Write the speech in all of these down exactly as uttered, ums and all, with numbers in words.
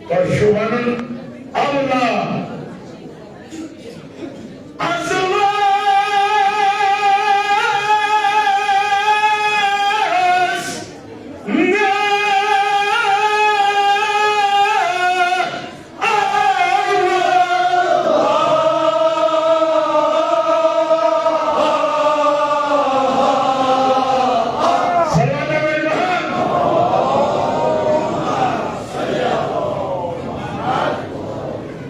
تۄہہِ چھُ وَنُن اولا۔ از واس نہ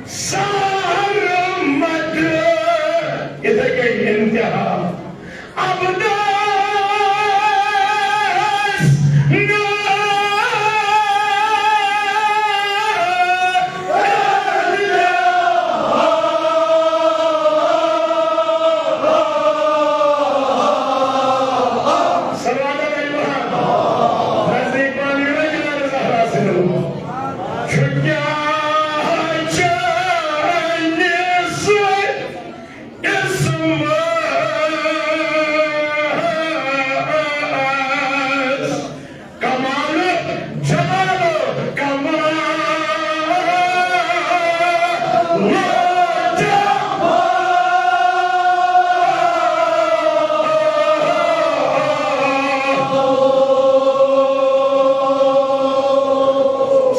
سرمد، یِتھے کٔنۍ انتہا۔ ابدس نہ۔ صلوات علی محمد۔ نزدیک پہن یِیِو نا جناب زہرا سٕنٛدِ۔ چھُ کیٛاہ چانہِ سۭتۍ عصمت، کمال جمال کمال جمال۔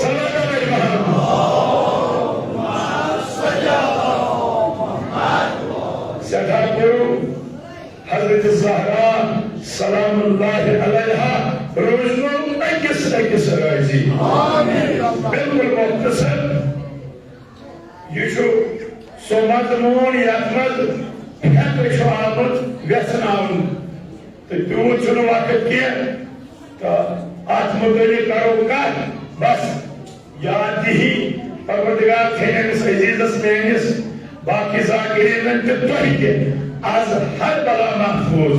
صلوات علی محمد۔ سٮ۪ٹھاہ کوٚر حضرت زہرا سلام اللہ علیہا روزنو أکِس أکِس رٲضی۔ بالکل مختصر، یہِ چھُ سُہ مضموٗن یَتھ منٛز فقہ چھُ آمُت وٮ۪ژھناونہٕ، تہٕ تیوٗت چھُنہٕ وقت کینٛہہ، تہٕ اَتھ مُتعلِق کرو کَتھ۔ بس، یاد دِہی پروردگار تھٲیِن أمِس عزیزس میٲنِس باقی ذاکرینن تہٕ تۄہہِ تہِ از ہر بلا محفوظ۔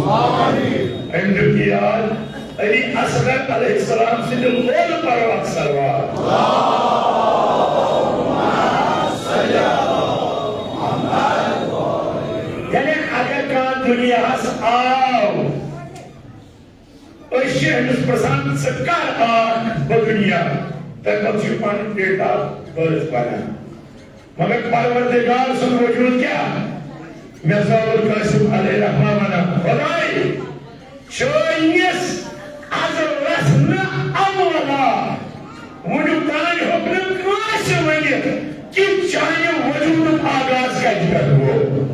أمۍ دیُت یاد علی اصغر علیہ السلام سٕنٛدِ لولہٕ پرواق سروار۔ یعنی اگر کانٛہہ دُنیاہس آو، أسۍ چھِ أمِس پرژھان، "ژٕ کر آکھ بہٕ دُنیا؟" تَمہِ پتہٕ چھُ پنُن date of birth وَنان۔ مگر پروردگار سُنٛد وجوٗد کیٛاہ؟ مرزا ابوالقاسم علیہ رحمہ وَنان، خداے، چٲنِس ازلس نہٕ اولا وُنیُک تام ہیوٚک نہٕ کٲنٛسہِ ؤنِتھ کہِ چانہِ وجوٗدُک آغاز کتہِ پٮ۪ٹھ گوٚو۔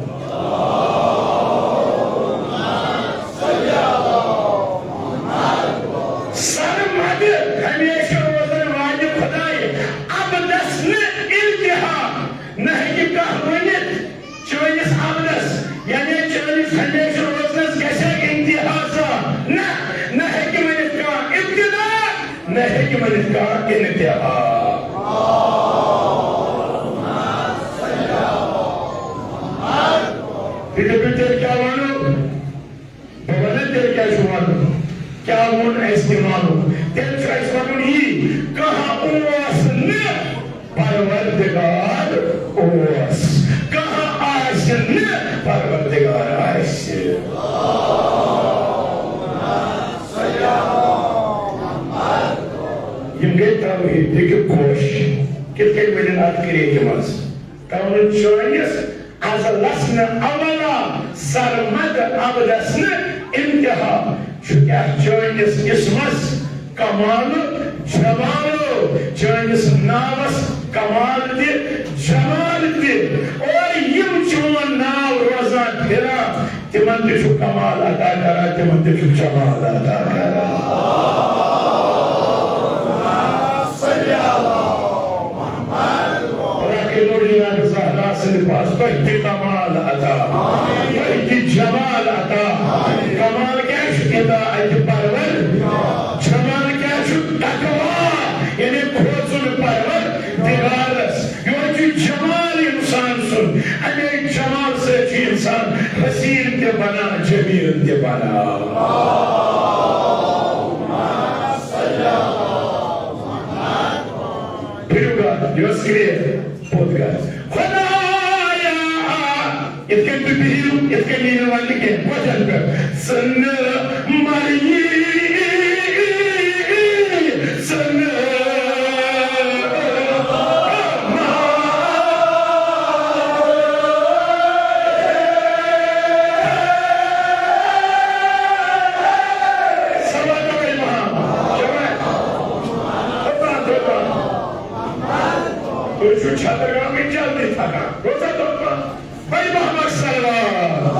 سرمد، ہمیشہ روزن والہِ خدایہِ، ابدس نہٕ انتہا، نہ ہیٚکہِ کانٛہہ ؤنِتھ، چٲنِس ابدس، یعنی چٲنِس ہمیشہ روزنس گژھِ انتہا زانٛہہ؟ نہ، نہ ہیٚکہِ ؤنِتھ کانٛہہ ابتدا، نہ ہیٚکہِ ؤنِتھ کانٛہہ انتہا۔ تیٚلہِ، تیٚلہِ کیٛاہ ونو؟ بہٕ وَنہٕ تیٚلہِ کیٛاہ چھُ وَنُن؟ کیٛاہ ووٚن اَسہِ اِمامو؟ تیٚلہِ چھُ اَسہِ وَنُن یی، کانٛہہ اوس نہٕ، پروردگار اوس۔ کانٛہہ آسہِ نہٕ، پروردگار آسہِ۔ یِم گٔے توحیٖدٕکۍ پوش۔ کِتھ کٔنۍ بَنن اَتھ کرٛیکہِ منٛز؟ تَوَن چٲنِس ازلس نہٕ اولا، سرمد ابدس نہٕ انتہا۔ چھُ کیٛاہ چٲنِس اسمس کمال جمالو، چٲنِس ناوس کمال تہِ جمال تہِ۔ اور یِم چون ناو روزان پھران، تِمن تہِ چھُ کمال عطا کران، تِمن تہِ چھُ جمال عطا کران۔ خدا کٔرِنو جناب زہرا سٕنٛدِ پاس تۄہہِ تہِ کمال عطا، تۄہہِ تہِ جمال عطا۔ کمال کیٛاہ چھُ؟ اطاعتِ پرور۔ جمال کیٛاہ چھُ؟ تقویٰ، یعنی کھوژُن پروردگارس۔ یِہوٚے چھُ جمال انسان سُنٛد۔ اَمے جمال سۭتۍ چھُ انسان حسین تہِ بنان، جمیل تہِ بنان۔ پھِرِو گَرٕ، یہِ ٲس کرٛیکھ، پوٚت گَرٕ۔ خدایا، یِتھ کٔنۍ تُہۍ بِہِو، یِتھ کٔنۍ یی نہٕ وَننہٕ کینٛہہ، پوٚتٮ۪ن پٮ۪ٹھ۔ ژٕ نہٕ مَرِی، ژٕ نہٕ تُہۍ چھِو چھترگامٕکۍ جلدی تھکان۔ روزا دوٚپمَ، بھائی محمد صلوات۔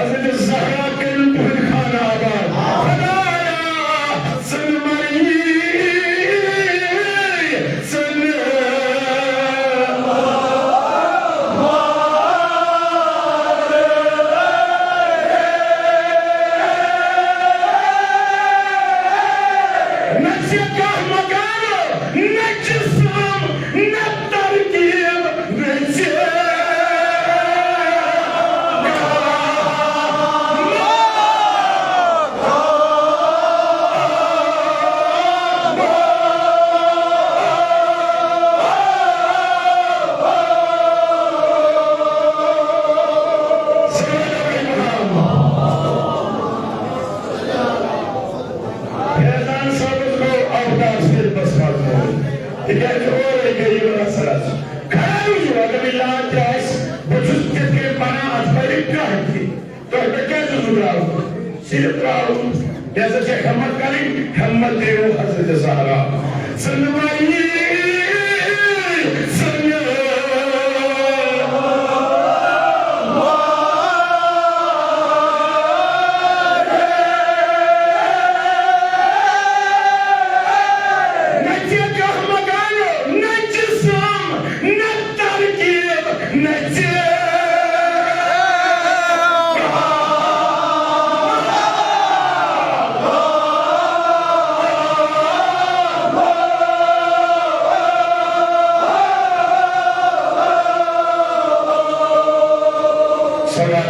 حضرت زہرا کٔرِن تُہُنٛد خانہ آباد۔ خدایا، ژٕ نہٕ مَر یی، ژٕ نہٕ نہ ژےٚ کانٛہہ مکانو، نہ جسم، نہ ترکیب، نہ ژےٚ فیضان صٲبَس گوٚو آفتاب صٲبَس منٛز موٗل۔ تِکیٛازِ اورَے گٔے یِم رَژھ رَژھ۔ خرابٕے چھُ، اگر نہٕ یاد تہِ آسہِ، بہٕ چھُس تِتھ کٔنۍ پَران، اَتھ پَرِ کانٛہہ تہِ۔ تۄہہِ پٮ۪ٹھ کیٛازِ چھُس بہٕ ترٛاوُن؟ صرف ترٛاوُن۔ مےٚ ہسا چھےٚ ہمت کَرٕنۍ، ہمت دِیِو حضرت زہرا۔ ژٕ نہٕ مَر یی، ژٕ نہٕ نہ ژےٚ کانٛہہ مکانو، نہ جسم، نہ ترکیب، نہ ژےٚ۔ صلوات۔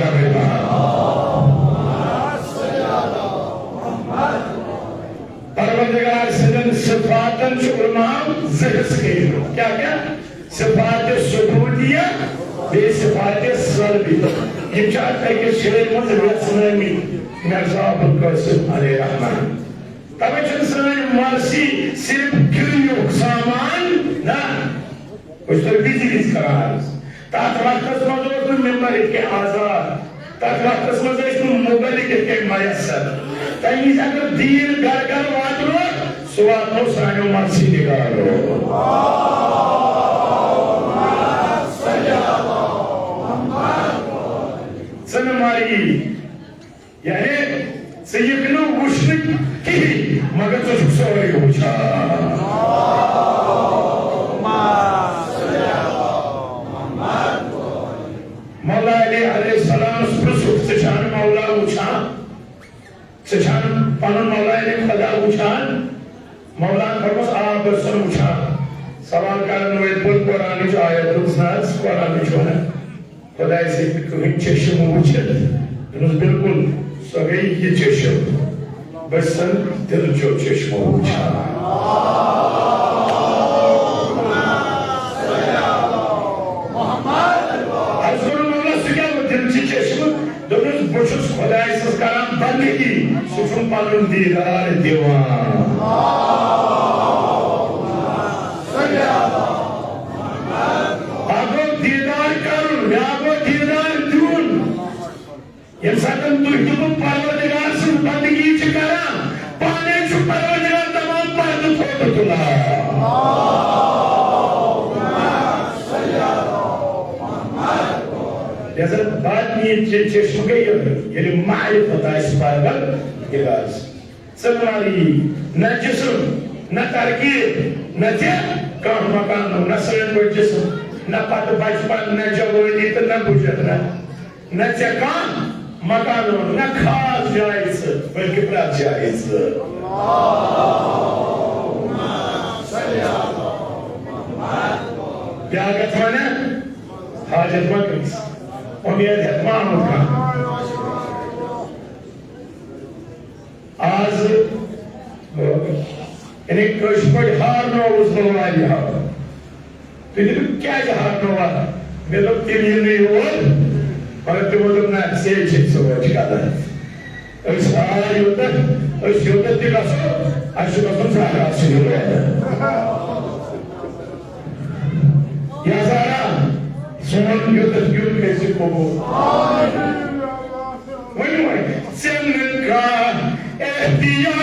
پروردگار سٕنٛدٮ۪ن صفاتن چھُ علماء زٕ حصہٕ کٔرِتھ۔ کیٛاہ کیٛاہ؟ صفات ثبوتیہ، بیٚیہِ صفات سلبیہ۔ یِم چھِ اَتھ أکِس شعرِ منٛز ویژھنٲومٕتۍ مرزا ابوالقاسم علیہ رحمہ۔ تَوَے چھُنہٕ سٲنۍ مرثی صرف کھیٚنُک سامان، نہ۔ أسۍ چھِ وِزِ وِزِ کران عرض۔ تَتھ وقتَس منٛز اوس نہٕ ممبر یِتھ کٔنۍ آزاد۔ تَتھ وقتَس منٛز ٲسۍ نہٕ موبایل یِتھ کٔنۍ میسر۔ تَمہِ وِزِ اگر دیٖن گرٕ گرٕ واتنو، سُہ واتنو سانیو مرثی نگارو۔ ژٕ نہٕ مَری۔ یعنی، ژٕ یِکھ نہٕ وٕچھنہٕ کِہیٖنۍ، مگر ژٕ چھُکھ سورُے وٕچھان۔ مولا علی علیہ السلامس پرٛژھُکھ، "ژٕ چھَکھ مولا وٕچھان؟ ژٕ چھَکھ پنُن مولا علی خدا وٕچھان؟" مولا فرموس، "آ، بہٕ چھُسَن وٕچھان۔" سوال کرن وٲلۍ پوٚر قرآنٕچ آیت، دوٚپُس، "نہ حظ، قرآنٕچ وَنان۔" خۄداے سٕنٛدۍ کٕہٕنۍ چشم وٕچھِتھ۔ دوٚپمَس، "بِلکُل، سۄ گٔے یہِ چشم۔ بہٕ چھُسَن دِلچو چشمو وٕچھان۔" عرض کوٚرُن، "مولا، سُہ کیٛاہ گوٚو دِلچہِ چشمہٕ؟" دوٚپمَس، "بہٕ چھُس خۄداے سٕنٛز کران بندگی، سُہ چھُم پنُن دیٖدار دِوان۔" اکھ گوٚو دیٖدار کرُن، بیٛاکھ گوٚو دیٖدار دیُن۔ ییٚمہِ ساتہٕ تُہۍ تہٕ بہٕ پروردگار سٕنٛز بندگی چھِ کران، پانے چھُ پروردگار تمام پردٕ تھوٚد تُلان۔ لہذا باطنی چ-، چشمہٕ گٔے یِہوٚے، ییٚلہِ معرفت آسہِ پروردگار سٕنٛز۔ ژٕ نہٕ مَری، نہ جسم، نہ ترکیب، نہ ژےٚ کانٛہہ مکانو، نہ سٲنۍ پٲٹھۍ جسم، نہ پتہٕ بچپن، نہ جوٲنی تہٕ نہ بُجر، نہ، نہ ژےٚ کانٛہہ مکانو، نہ خاص جایہِ ژٕ، بلکہِ پرٛٮ۪تھ جایہِ ژٕ۔ بیٛاکھ کتھ وَنہ، حاجت ما کٲنٛسہِ، اُمید ہٮ۪تھ ما آمُت کانٛہہ۔ آز، یعنی، کٲشِر پٲٹھۍ ہارنووُس بہٕ واریاہو۔ تُہۍ دٔپِو، "کیٛازِ ہارنووُکھ؟" مےٚ دوٚپ، "تِم یِنہٕ یور۔" مگر تِمو دوٚپ، "نہ، ژےٚ چھے سونچ غلط۔ أسۍ آے یوٚتتھ، أسۍ یوٚتتھ تہِ گژھو، اَسہِ چھُ گژھُن زہرا سٕنٛدِ روزٕ۔ یا زہرا، سون یوٚتتھ یُن گژھِ قبول۔" ؤنِو وۄنۍ، ژےٚ نہٕ کانٛہہ احتیاج۔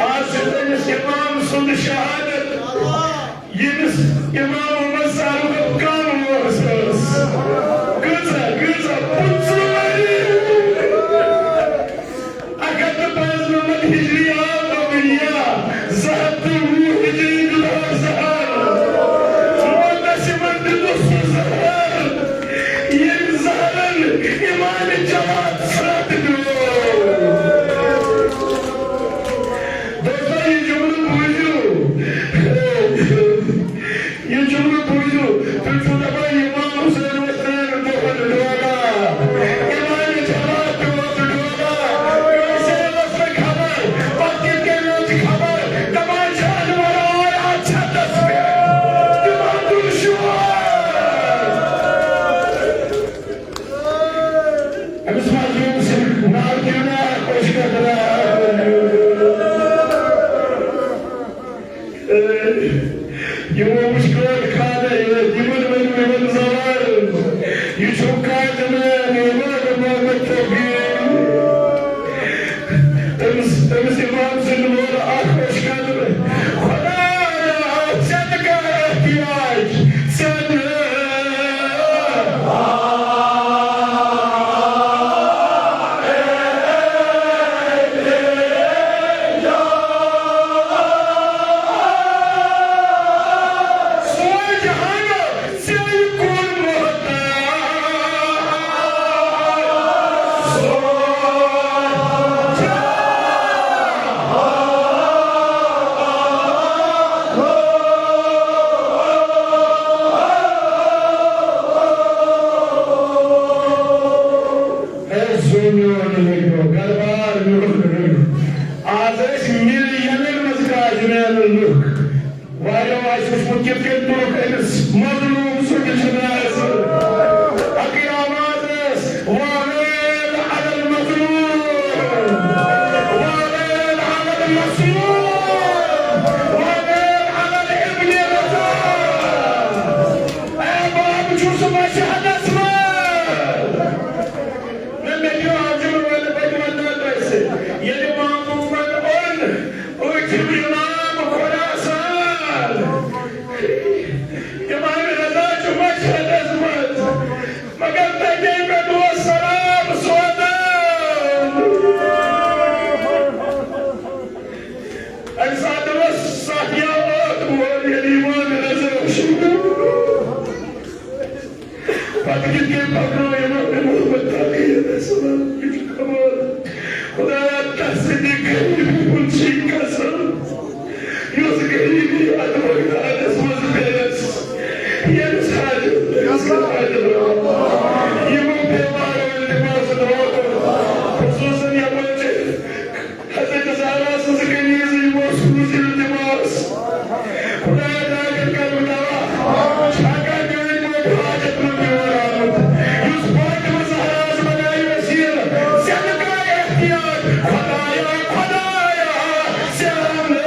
آز چھُ تٔمِس اِمام سُنٛد شہادت، ییٚمِس اِمامو منٛز ساروی کھۄتہٕ کم وٲنٛس ٲس۔ کۭژاہ، کۭژاہ؟ پٕنٛژٕہ ؤری۔ اَکھ ہَتھ تہٕ پانٛژنَمَتھ ہِجری آو دُنیا، زٕ ہَتھ تہٕ وُہ ہِجری دیُتہَس زَہر۔ معتصمن دیُتُس سُہ زَہر، ییٚمۍ زَہرَن اِمام جماعت ژھرٛٹھ پیوٚو۔ دوستو، یہِ جملہٕ بوٗزِو۔ یہِ جملہٕ بوٗزِو۔ تُہۍ چھِو دَپان، اِمام حُسین اوس ترٛٮ۪ن دۄہَن ڈوگا۔ اِمام جماعت تہِ اوس ڈوگا۔ کٲنٛسے ٲس نہٕ خبر، پَتہٕ کِتھ کٔنۍ وٲژ خبر؟ دَپان چھِ، اَنور آے اَتھ چھَتَس پٮ۪ٹھ۔ تِمَن دیُت شور۔ أمِس مظلوم سٕنٛدۍ ناو دِیِو مےٚ اکھ، أسۍ کَتھ کَرو۔ یِمو وٕچھ کٲنٛسہِ خانہ ہیٚتھ، یِمَن ؤنِو یِمَن زوالَن، یہِ چھُ قاتلِ اِمام محمد شفیع۔ تٔمِس، تٔمِس اِمام سٕنٛدِ لورٕ اکھ أچھ کَترٕ۔ خۄدایا، ژےٚ تہِ کَر احتیاج، ژےٚ تہِ۔ سورُے جہان ژےٚ کُن محتاج۔ اے زوٗ میون لٔگیو، گربار میون لٔگیو۔ آز ٲسۍ مِلیَنَن منٛز کاجہِ مِلان لُکھ۔ واریاہو آسہِ وٕچھمُت کِتھ کٔنۍ تُلُکھ أمِس مظلوٗم سٕنٛدِ جنازٕ۔ اَکٕے آواز ٲس، "واویل علی المظلوم، واویل علی المظلوم، واویل علی ابن رضا۔" اے بہٕ چھُس مشہدس منٛز۔ نہ، مےٚ دِیِو آز یِم وٲلۍ، بہٕ دِمن نہٕ تۄہہِ سۭتۍ۔ ییٚلہِ محموٗدن اوٚن، أتھۍ اِمام خُراسان۔ اِمام رضا چھُ مشہدس منٛز، مگر تَتے پٮ۪ٹھ اوس سلام سوزان۔ اَمہِ ساتہٕ اوس ستھ یا ٲٹھ وُہُر، ییٚلہِ اِمام رضا چھُ۔ پتہٕ کِتھ کٔنۍ پکنٲو یِمو محمد تقی علیہ السلام؟ یہِ چھُ کمال۔ خدایا، تس سٕنٛدِ غریٖبی ہُنٛد چھُے قسم، یُس غریٖبی اتھ مٲدانس منٛز پیٚیس، ییٚمِس حاجت، تٔمِس کر حاجت روا۔ یِمو بیمارو التماس دعا کوٚر، خصوصاً یپٲرۍ چھِ حضرت زہرا سٕنٛز کنیز یِمو سوٗز التماس۔ خدایا، داغن کر دوا۔ چھا کانٛہہ میٛانہِ پٲٹھۍ حاجت منٛد یور آمُت، یُس فاطمہ زہراہس بنایہِ وسیلہٕ؟ زٮ۪نہٕ کر احتیاط۔ خدایا، خدایا، زٮ۪نہٕ۔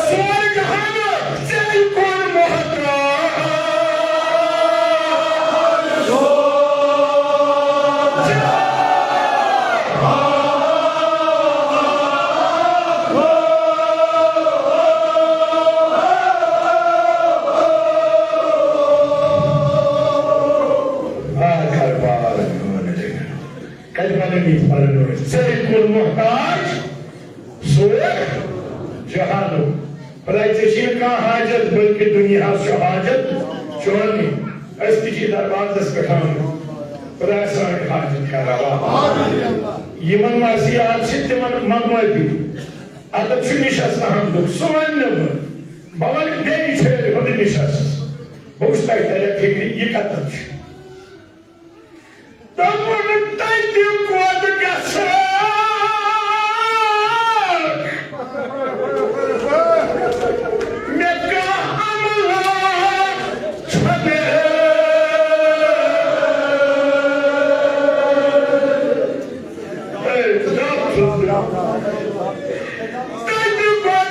سورُے جہان ژےٚ کُن محتاج۔ آ، کر بار میون دل۔ کتہِ بنٲومٕتۍ پنٕنۍ ٲسۍ؟ ژےٚ کُن محتاج۔ سورُے جہانُک۔ خداے، ژےٚ چھُے نہٕ کانٛہہ حاجت، بلکہِ دُنیاہَس چھُ حاجت چونٕے۔ أسۍ تہِ چھِ دروازس پٮ۪ٹھ آمٕتۍ۔ خدایا، سٲنۍ حاجت کر روا۔ یِمن مرثیات چھِ، تِمن منگو تہِ۔ ادب چھُ نِشس اہم دُکھ، سُہ ونہٕ نہٕ بہٕ۔ بہٕ ونہٕ بیٚیہِ چھٲرۍ ہُنٛد نِشس۔ بہٕ وٕچھٕ تۄہہِ تیٚلہِ فِکرِ، یہِ کتٮ۪تھ چھُ۔ دوٚپُن تَتہِ کوٚت گژھٕ؟ مےٚ کانٛہہ عملہ چھَنہٕ۔ اے، دَپ، تَتہِ کوٚت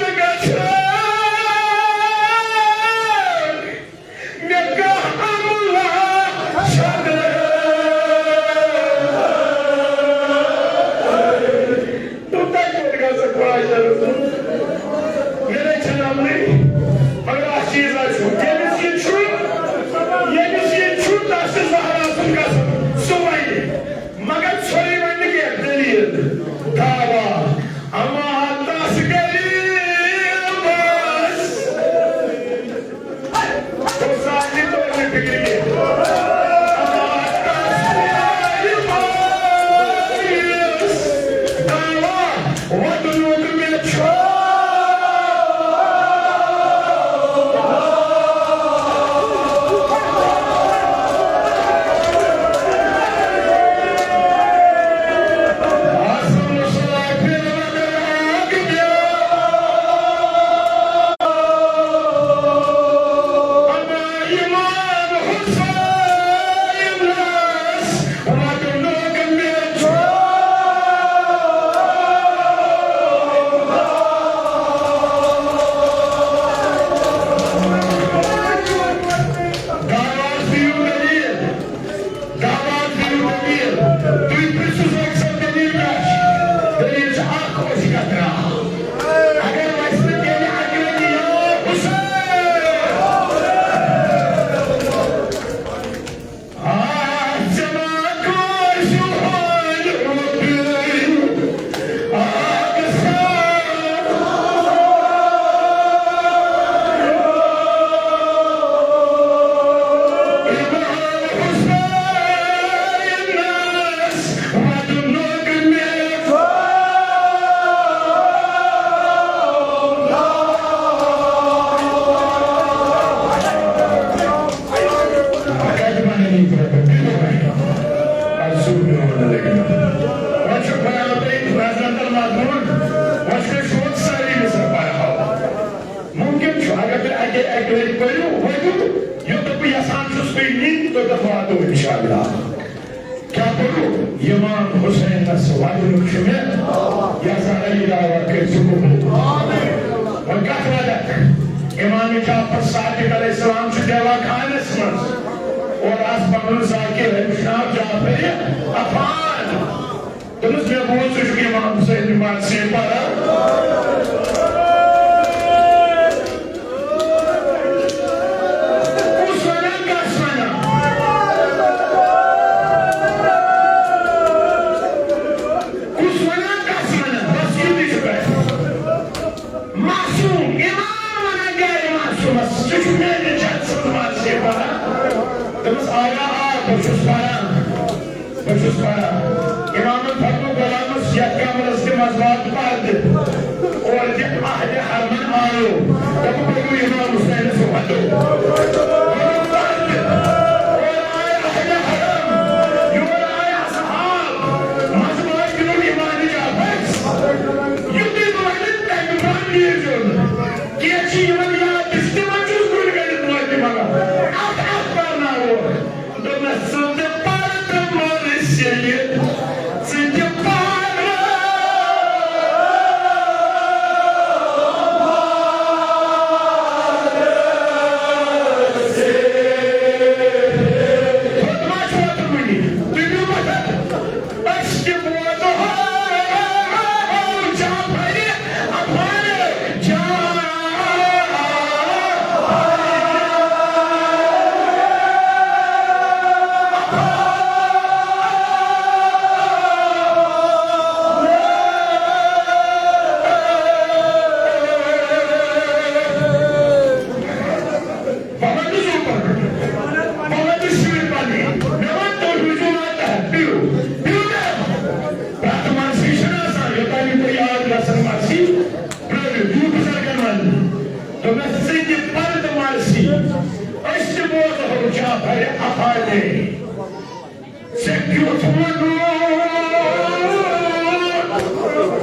تُہۍ پٔرِو، ؤتھِو، یوٚت بہٕ یژھان چھُس تُہۍ نِنۍ، توٚتَتھ واتو انشاءاللہ۔ کیٛاہ پوٚرُو؟ امام حسینس ودنُک چھُ مےٚ یژھان، یہِ دعویٰ کٔرۍ زِ قبول۔ وۄنۍ کتھ ودکھ؟ امام جعفر صادق علیہ السلام چھُ دیوا خانس منٛز اور آس پنُن ذاکر، أمِس چھُ ناو جعفر عفان۔ دوٚپمَس، مےٚ بوٗز ژٕ چھُکھ امام حسین نماز سے پران۔ کُس وَنان، کَس وَنان؟ کُس وَنان، کَس وَنان؟ بَس یُتُے چھُ تۄہہِ۔ معصوم، امام وَنان غیر معصومَس، ژٕ چھُکھ میٛانہِ جد سٕنٛز نماز سے پران؟ دوٚپمَس، آیا آ، بہٕ چھُس پران۔ بہٕ چھُس پران۔ امامن فرموو غلامس یتھ کمرس دِ منٛزباگ پردٕ۔ اورٕ دِ عہدِ حرمن آلو۔ دوٚپُن، پٔکِو امام حسینس وَدو۔ دوٚپُن، پردٕ۔ اورٕ آے عہدِ حرم۔ یورٕ آے اصحاب۔ منٛزباگ دیُن امام جعفرس۔ یُتھُے بہٕ وَنہٕ، تَمہِ برٛونٛہہ نیٖرزیو نہٕ۔ کینٛہہ چھِ یِمن یاد، تِمن چھُس گُلۍ گٔنٛڈِتھ معٲفی منٛگان۔ اَتھ، اَتھ پرناوو۔ دوٚپمَس، ژٕ تہِ پَر تہٕ مَر سیٚلہِ، ژٕ تہِ پَر۔ خۄطبہ چھُ ووتمُت وٕنہِ، تُہۍ دِیِو مَدد۔ أسۍ تہِ بوزو جعفر۔ بہٕ وَنہٕ زُو پَتہٕ۔ بہٕ وَنہٕ شُرۍ پَنٕنۍ۔ مےٚ وَن تُہۍ روٗزِو واتان۔ بِہِو۔ بِہِو مےٚ۔ پرٛٮ۪تھ مرثی چھِنہٕ آسان، یوٚتام یہِ تۄہہِ یاد گژھن مرثی۔ پرٛٲرِو، دِیِو بُزرگن وَننہٕ۔ دوٚپمَس، ژٕ تہِ پَر تہٕ مرثی۔ أسۍ تہِ بوزہو جعفر عفانی۔ ژےٚ کیُتھ ووٚنُتھ؟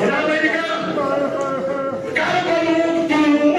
جناب علی گڑھ، کربلُک تُل۔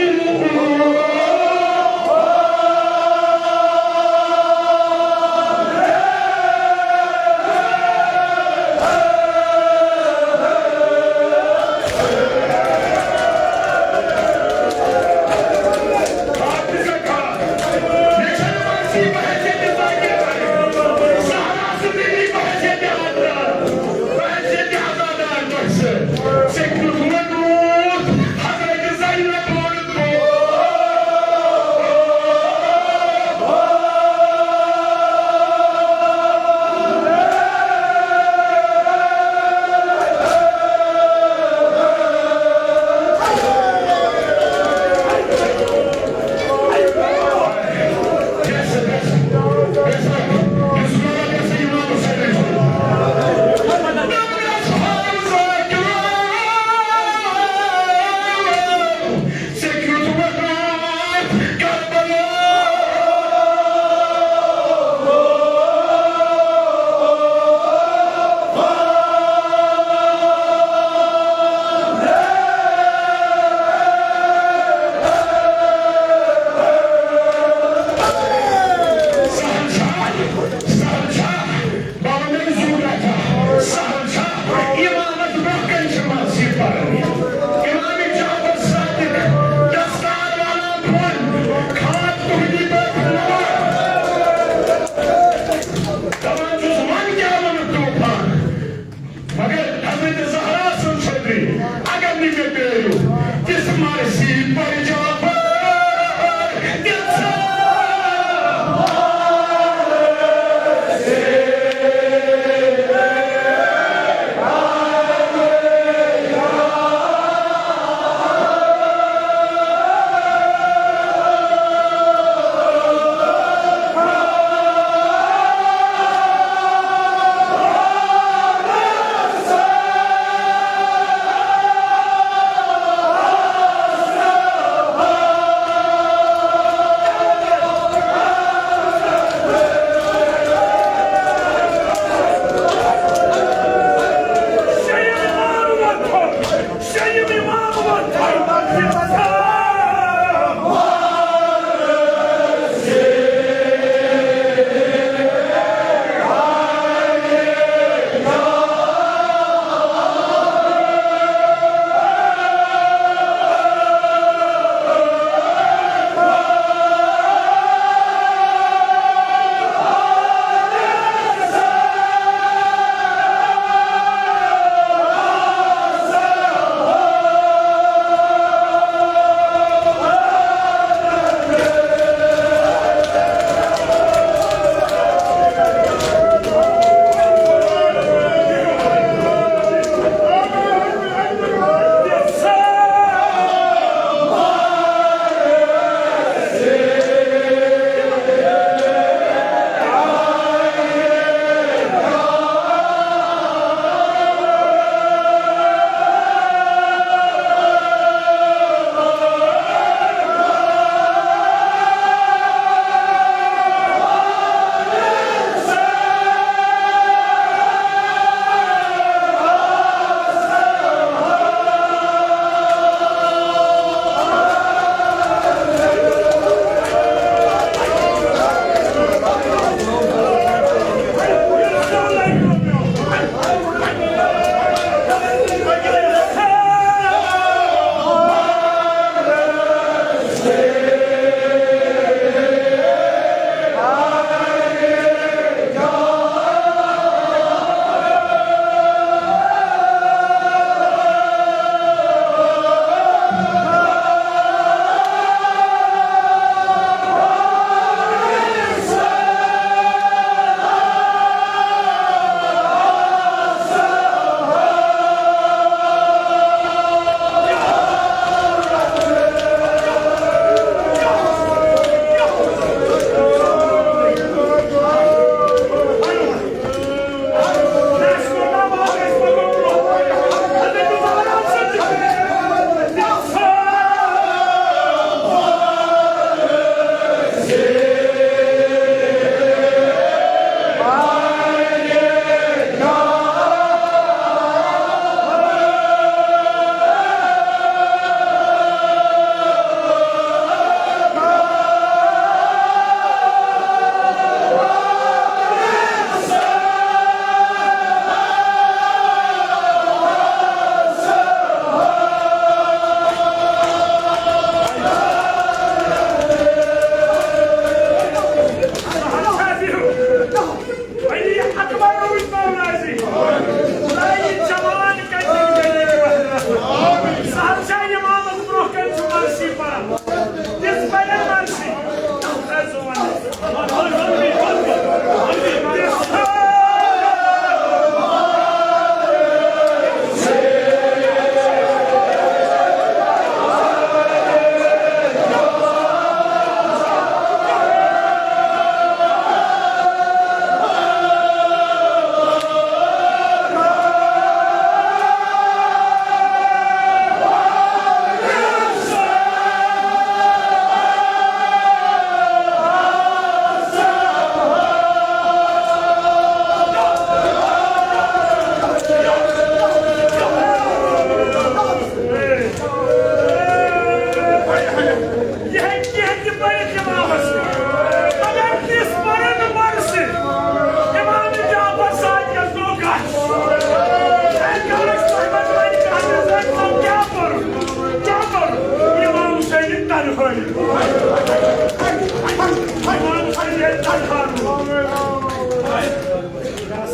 امام سید طلحہ۔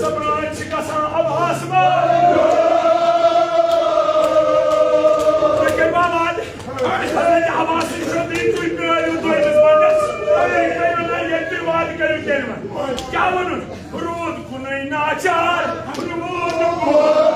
صبران چھِ گژھان عباس منٛز۔ تُہۍ کٔرِو آواز۔ حضرت عباس چھُ تُہۍ، تُہۍ پرٛٲرِو دوٚیمِس بندس۔ تُہۍ کٔرِو نہ ییٚلہِ تُہۍ وعدٕ کٔرِو کٔرِو وۄنۍ۔ کیٛاہ ووٚنُن؟ روٗد کُنُے ناچار، روٗد کُن۔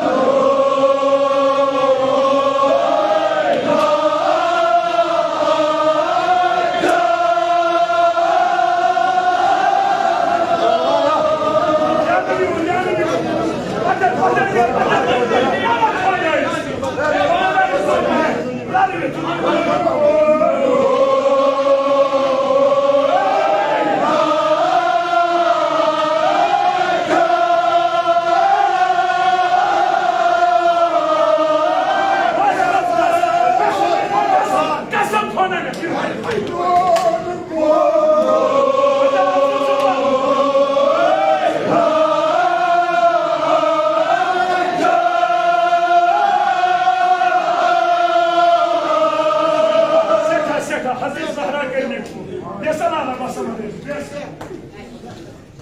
سٮ۪ٹھاہ، سٮ۪ٹھاہ، حضرت زہرا کٔرۍ مےٚ فون۔ بیٚیہِ سلام علیکم، بیٚیہِ سلام۔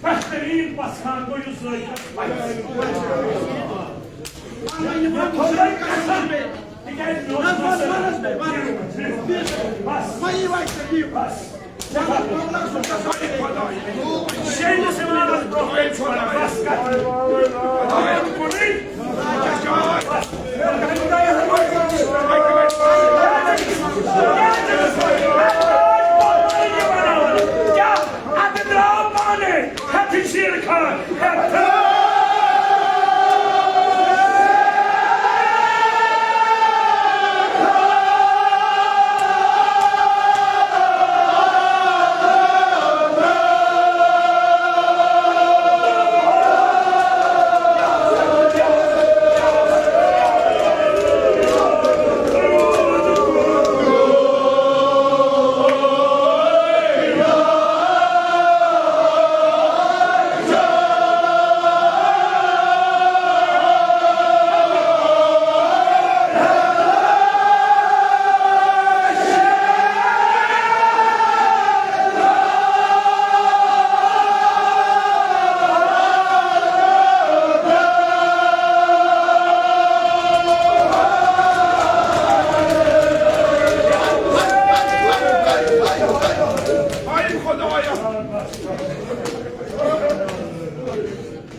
بہتریٖن پژھان گوٚو یُس زٲوِج۔ تِکیٛازِ مےٚ اوس مقصد۔ بس۔ بس۔ شیٚیِمِس اِمامَس برٛونٛہہ کَنہِ چھُ وَنان، بس کَتھ۔ کیٛاہ؟ اَتھ درٛاو پانَے ہٮ۪تھٕے شیٖر خان، ہٮ۪تھٕے۔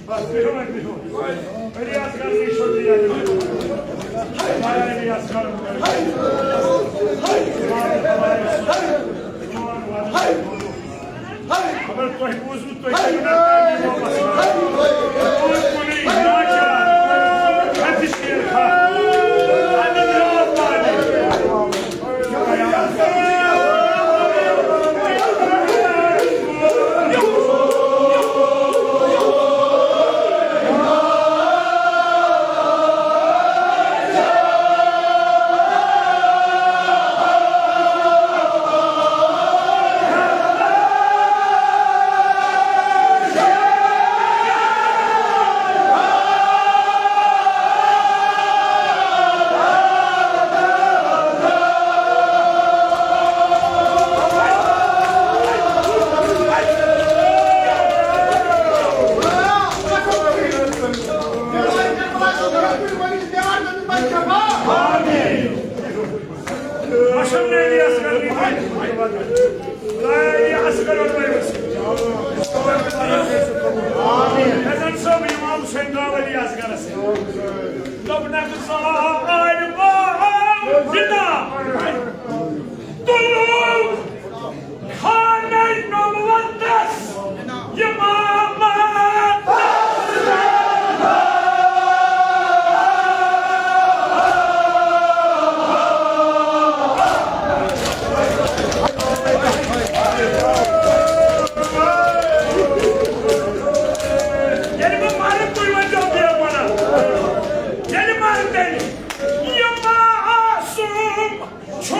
بس، بِہِو وۄنۍ، بِہِو۔ ریاض کر، یہِ چھُ ریاض۔ ریاض کر۔ اگر تۄہہِ بوٗزوٕ، تُہۍ کٔرِو مےٚ تعلیٖم واپس۔ تُہۍ کُنُے ناچار، ہتہِ شیر کھا۔ اَدٕ درٛاو پانہٕ۔ حسن صٲب، امام حسین درٛاو علی اصغرس۔ دوٚپنَکھ، زال بہٕ زِنٛدٕ۔ تُلُن خانَے نوٚموَتَس یِمامَتَس۔ ییٚلہِ بہٕ مَرٕ، تُہۍ ؤنۍزیو بیٚیہِ وَنان۔ ییٚلہِ مَرٕ تیٚلہِ۔ یہِ معصوم چھُ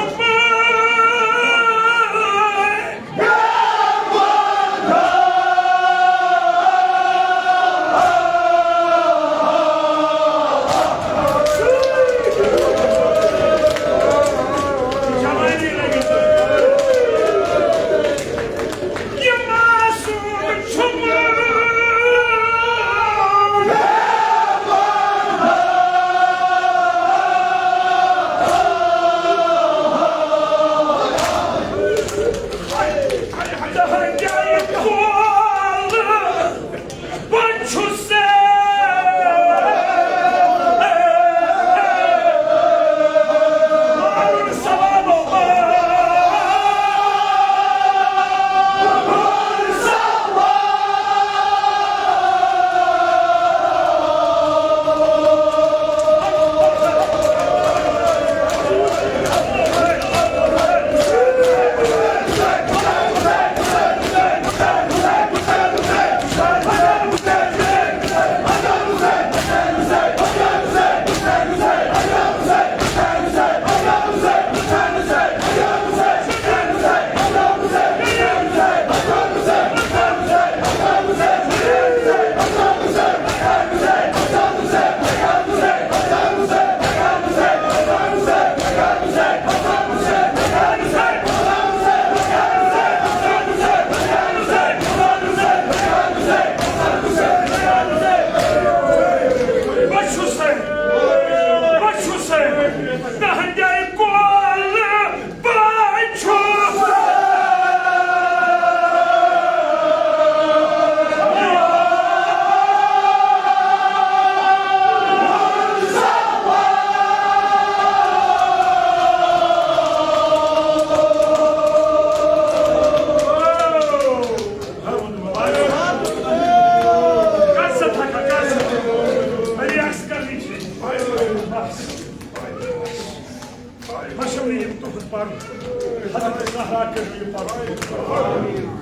حضرت زہرا کٔرِو یہِ پَتھ۔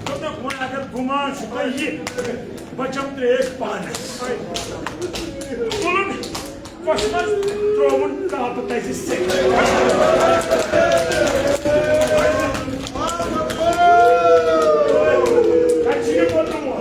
دوٚپنَکھ، وۄنۍ اگر گُمان چھُ تۄہہِ یہِ، بہٕ چَمہٕ ترٛیش پانَے۔ تُلُن کۄچھِ منٛز، ترٛووُن کاپہٕ تَتہِ سیٚکہِ۔ اَتہِ چھُ یہِ ووٚنمُت۔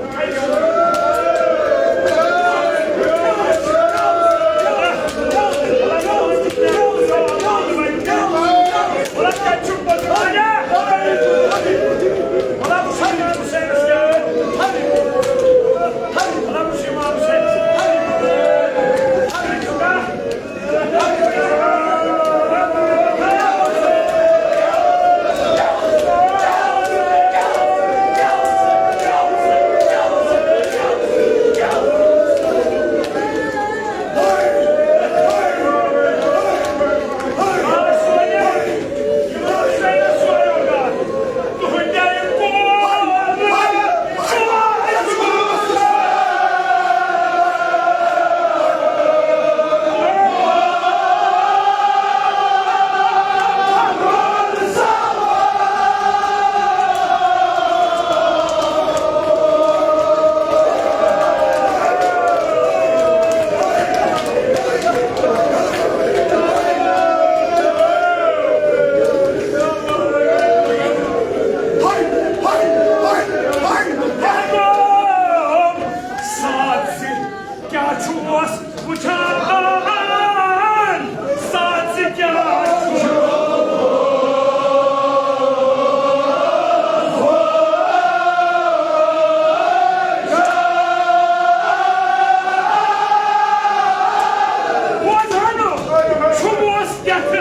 کیٛاہ چھُ اوس وٕچھان؟ ساتھ ژٕ کیٛاہ چھُ؟ بوزان چھُ اوس کیٛاہ چھُ؟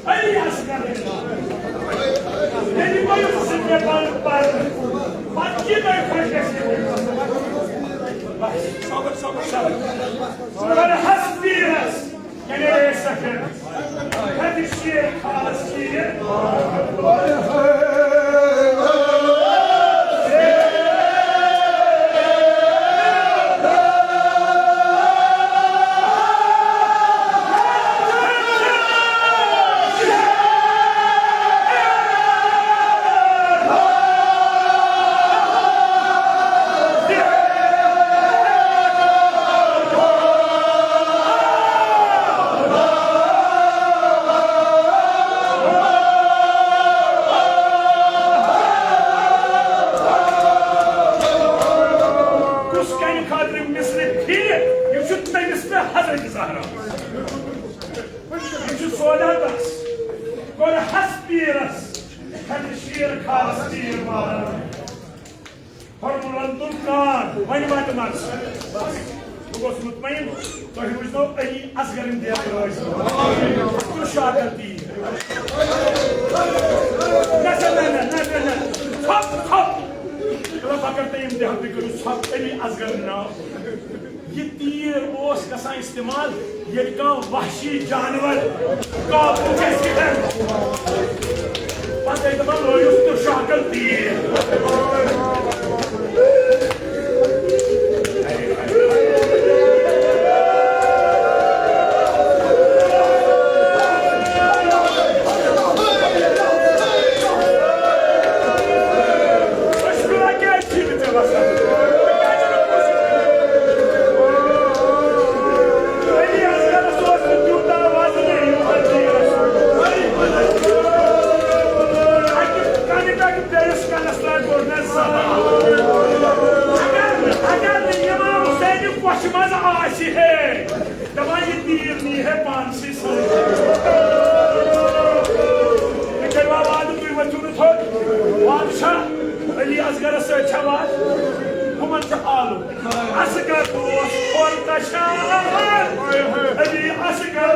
علی اصغر۔ ییٚلہِ گۄڈٕ سُہ مےٚ پَنُن پَرُن، پَتہٕ یہِ تۄہہِ خۄش گژھِ۔ بس، صبر، صبر، صبر۔ ژٕ وَن حسبی رس، یعنی اے سفر۔ حدیث شیخ خاص شیخ۔ کُس کَمہِ خٲطرٕ مِثلہِ پھِرِ، یہِ چھُ تٔمِس تہٕ حضرت زہرا۔ یہِ چھُ سودا دَس، کوٚر ہَس پیٖرَس، ہَتہِ شیٖر خاص پیٖر ماران۔ فرمولن تُل کان، وۄنۍ واتہِ منٛز۔ بہٕ گوٚژھ مطمئن، تۄہہِ روٗزنو علی اصغرٕنۍ دٮ۪د رٲضۍ۔ تہٕ شاکر تیٖر۔ نہ سا، نہ، نہ، نہ، نہ، نہ۔ ژھۄپ، ژھۄپ۔ مطلب، بہٕ کرٕ تۄہہِ اِمتِحان، تُہۍ کٔرِو ژھۄپ علی اصغرٕنۍ ناو۔ یہِ تیٖر اوس گژھان استعمال، ییٚلہِ کانٛہہ وحشی جانور قابوٗ گژھِ ہٮ۪ن، پتہٕ گٔے دَپان، "لٲیِس تہٕ شاکن تیٖر۔" اگر نہٕ امام حسین کۄچھِ منٛز آسہِ ہے، دپان، یہِ تیٖر نی ہے پانسٕے سۭتۍ۔ مےٚ کٔرِوا وعدٕ، تُہۍ ؤتھِو نہٕ تھوٚد۔ بادشاہ علی اصغرس سۭتۍ چھا وعدٕ؟ ہُمن چھُ آلو۔ اصغر اوس کھۄر کشان۔ علی اصغر۔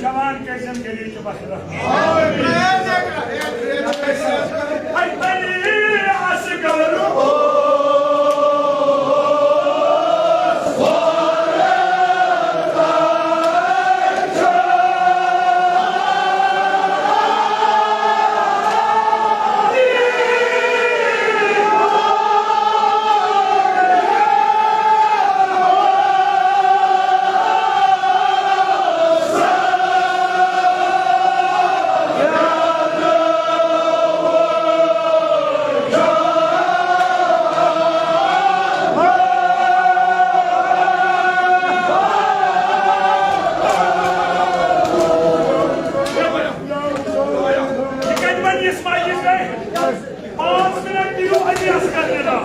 جوان کٔرۍ زٮ۪ن گٔلی تہٕ بخرا۔ پانٛژھ منٹ دِیِو علی اصغر نِدا۔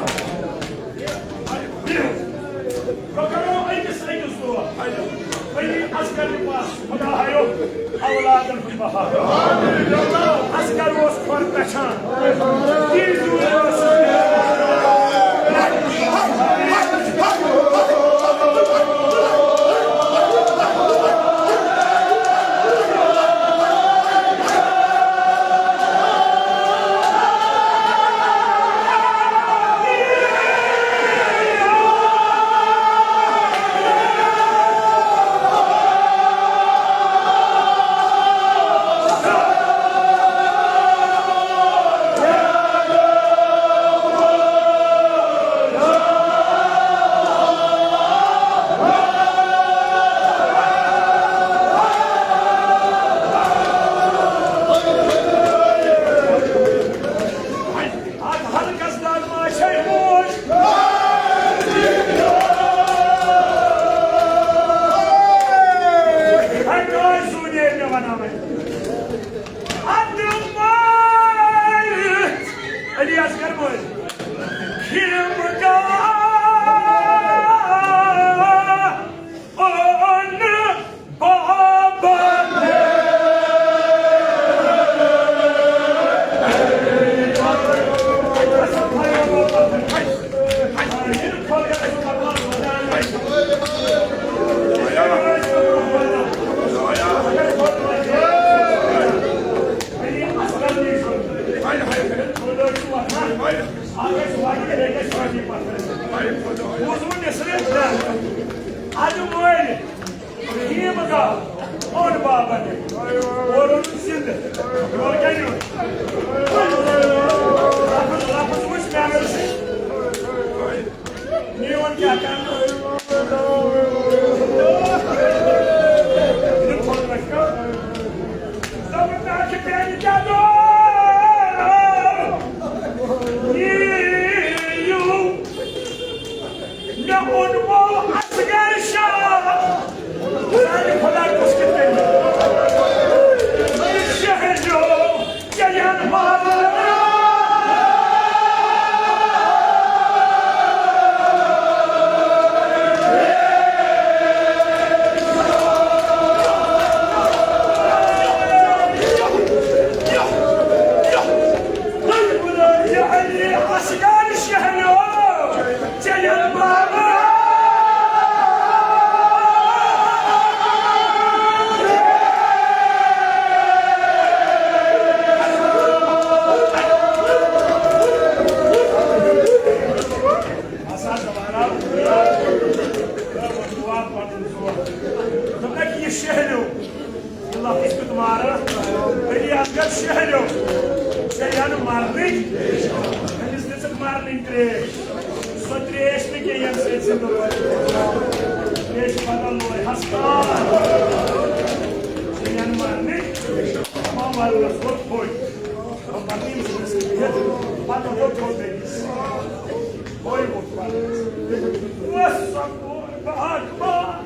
بہٕ کرو أکِس أکِس دۄہ۔ علی اصغر پاس خدایو اولادن ہُنٛد بہار۔ اصغر اوس کھۄر پچھان۔ تیٖژ دوٗر اوس۔ یورٕ کیٛازِ یُن؟ لفظ، لفظ وٕچھ مےٚ اگر سۭتۍ۔ میون کیٛاہ کرٕ؟ یہِ کھوٚت وۄنۍ کَتھ۔ دوٚپُن، مےٚ چھِ بیٚنہِ کیٛاہ دۄہ؟ یِیِو۔ مےٚ اوٚنمو اصغر شاہ۔ سانہِ خۄداے کُس کِتھ کٔنۍ؟ شہریو، ژےٚ یَن مارٕ۔ یہِ علی اصغر شہریو۔ چلن بابا۔ ہسا دوبارہ۔ دوٚپنَکھ، یہِ شہریو۔ لفظ کیُتھ مارا، علی اصغر شہریو، ژےٚ یَنہٕ مرنٕے، أمِس دِژٕکھ مرنٕنۍ ترٛیش۔ سۄ ترٛیش نہٕ کینٛہہ، ییٚمہِ سۭتۍ زِندٕ روزِ۔ ترٛیش بدل لوے ہسپتال۔ ژےٚ یَنہٕ مرنٕے، ما ورنس ووت تھوٚد۔ پتہٕ یِم زٕ بِہِتھ، پتہٕ ووت تھوٚد بیٚیِس۔ ہُے ووت پتہٕ۔ وَس سۄ کوٗر بہٕ اکھ بار۔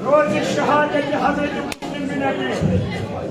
روزِ شہادت حضرت مسلم بن عقیل۔